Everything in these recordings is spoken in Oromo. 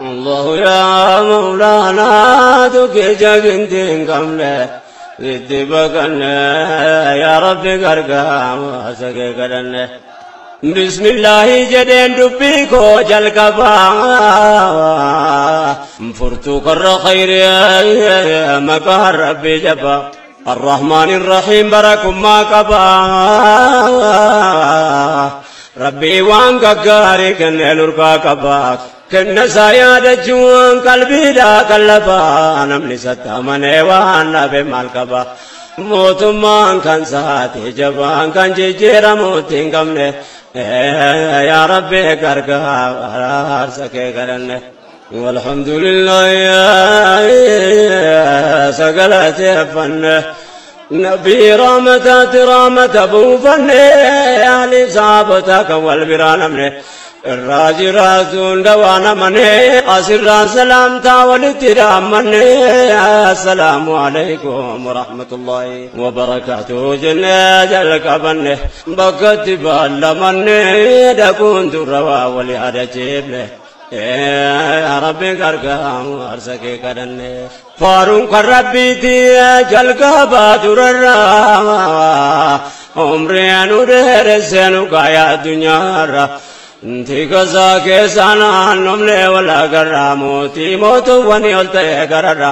الله يا مولانا تكجا جنتين قمنا اتبقنا يا ربي قرقام واسكي قدنا بسم الله جدين دبيكو جلقبا فرتو كر خير يا مكار ربي جبا الرحمن الرحيم بركم ما قبا ربي وان قاري كن نوركا قبا كن سايا دجوان قلبي دا قلبا نمني ستامنه وان بمال قبا mootummaan kan saate jabaan kan jijjiiramuutti hin qabne yaa Rabbi gargaarsa kee kadhanne. Walhamdulillah sagalateeffanne nabii rahmataati rahmata buufanne ahli saabota kan wal biraa namne. الراجي رازون دوانا مني أسرا سلام تاولت رامني السلام عليكم ورحمة الله وبركاته جل جلك بني بكت بالمني دكون دروا ولي هذا جيبله يا ربي قرقام أرسكي كدني فارون قربي تي جلك بادر عمري أنو درسنو قايا دنيا Tika keessaan nomne wala garra mootii mootuwwan ol ta'e gararra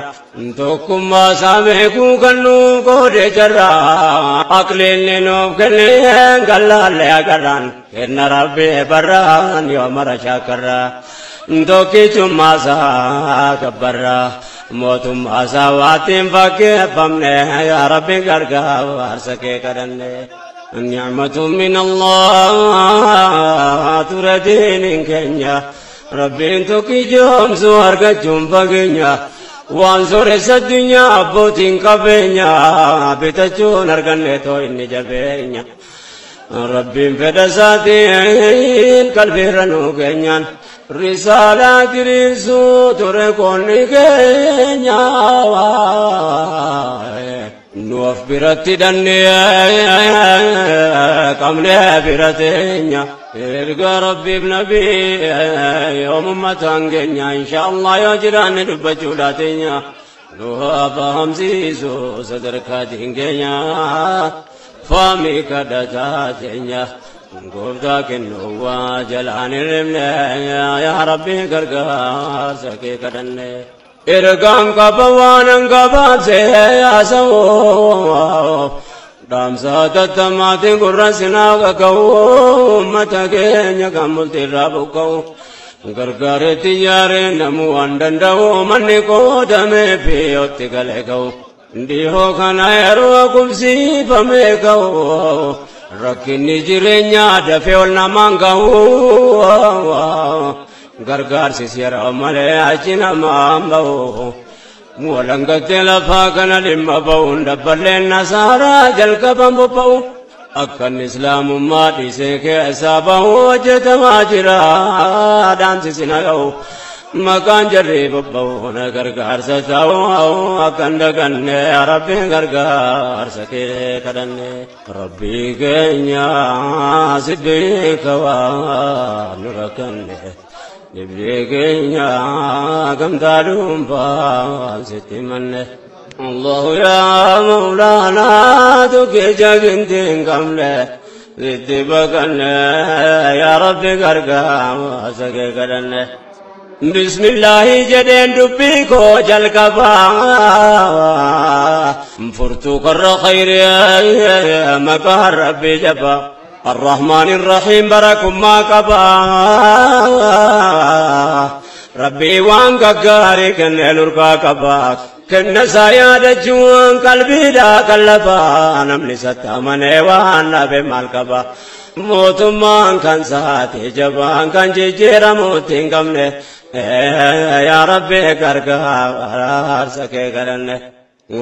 tokkummaa isaa beekuu kan nuuf qoode jarra aqliinni nuuf kenne gallaalle agarraan kenna rabbi barraan yoo mara shaakarra tokkichummaa isaa gabbarra mootummaa isaa waatiin fakkeeffamne yaa rabbi gargaarsa kee kadhanne. نعمة من الله تردين كنيا ربي انتو كي جوم سوار كجوم بغنيا وانصر الدنيا بوتين كبنيا بتجون ارغنه تو اني جبنيا ربي فدساتين قلبي رنو كنيان رسالة درسو تركوني كنيا nuuf biratti dhannee qabnee bira teenya erga rabbiif nabii yoomummataan keenya insha Allah yoo jiraanne dubbachuudha teenya nu fahamsiisu sadarkaatiin keenya faamii kadhataa teenya gooftaa kennuuwaa jalaan hirribne yaa rabbi gargaarsa kee kadhanne. Ergaan qaba waan gabaabsee haasa'u dhaamsa tattamaatiin gurra sinaa kaka'u uummata keenya kan bultiirraa buqqa'u gargaareetti ijaaree namuu waan danda'u manni qoodamee fi otti galee ka'u dhihoo kana yeroo qubsiifamee ka'u rakkinni jireenyaa dafee ol namaan ga'u. Gargaarsis yeroo malee achi namaan ba'u walangattee lafaa kana dhimma ba'uun dabballeen nasaaraa jalqaban bobba'u akkan islaamummaa dhiisee keessaa ba'u hojjetamaa jira dhaamsisina ga'u maqaan jarri bobba'u na gargaarsa ta'u akkan daganne rabbiin gargaarsa kee kadhanne rabbii keenya si beeka waan nu rakkanne. نبليكينا كم تعلوم فاستمنه الله يا مولانا تكجا جنتين كمله اتبقنا يا ربي قرقام واسكي قدنه بسم الله جدين دبيكو جلقبا فرتو كر خير يا مكار ربي جبا الرحمن الرحيم بركم ما قبا ربي وان قاري كن نوركا قبا كن سايا دجوان قلبي دا قلبا نمني ستامنه وان بمال قبا mootummaan kan saate jabaan kan jijjiiramuutti hin qabne yaa Rabbi gargaarsa kee kadhanne.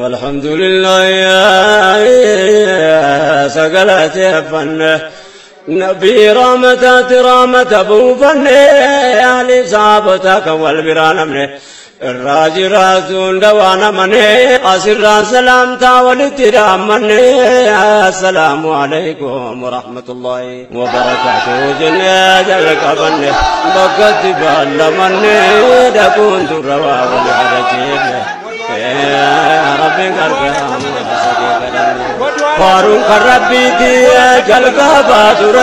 Walhamdulillah sagalateeffanne nabii rahmataati rahmata buufanne ahli saabota kan wal biraa namne. الراجرات دوانا مني أسرا سلامتا ولترامني السلام عليكم ورحمة الله وبركاته جنة جلك بني بقت بالمني دكون تروا ولعرجيب يا ربي قرقام فاروق ربي دي جلك بادر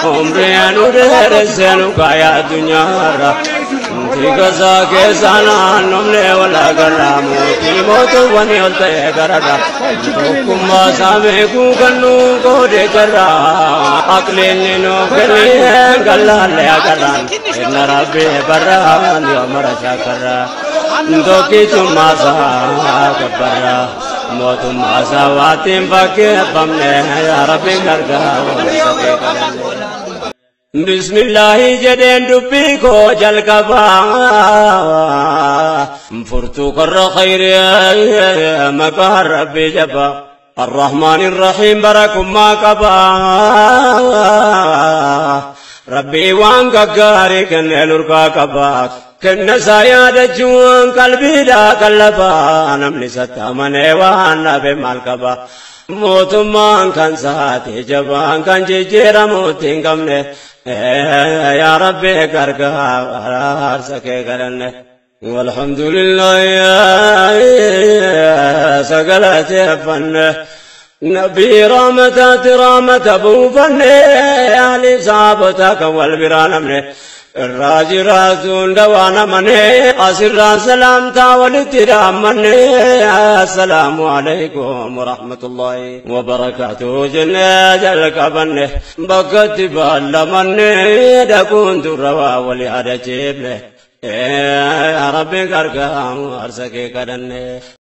عمري نور سنو يا دنيا Tigaza keesana nomne wala galamu timoto wani olte garada tokkummaa saame kukannu koode garra aqleenni nu kenneen gallaalle agarraan inna rabbi barraan yoo mara shaakarra tokkichummaa isaa gabbarra mootummaa isaa waatiin fakkeeffamne yaa rabbi gargaaru. بسم الله جدين دبيكو جلقبا فرتو قر خير مكار ربي جبا الرحمن الرحيم بركم ما قبا ربي وان قاري كن نرقا قبا كن سايا دجوان قلبي دا قلبا نمني ستامن وان نبي مال قبا mootummaan kan saate jabaan kan jijjiiramuutti hin qabne yaa rabbi gargaarsa kee kadhanne walhamdulillah sagalateeffanne nabii rahmataati rahmata buufanne ahli saabota kan wal biraa namne الراجرات دوانا مني أسرا سلامتا ولترامني السلام عليكم ورحمة الله وبركاته جنة جلك بني بقت بالمني دكون تروا ولهذا جيبله يا ربي قرقام أرسكي كدني.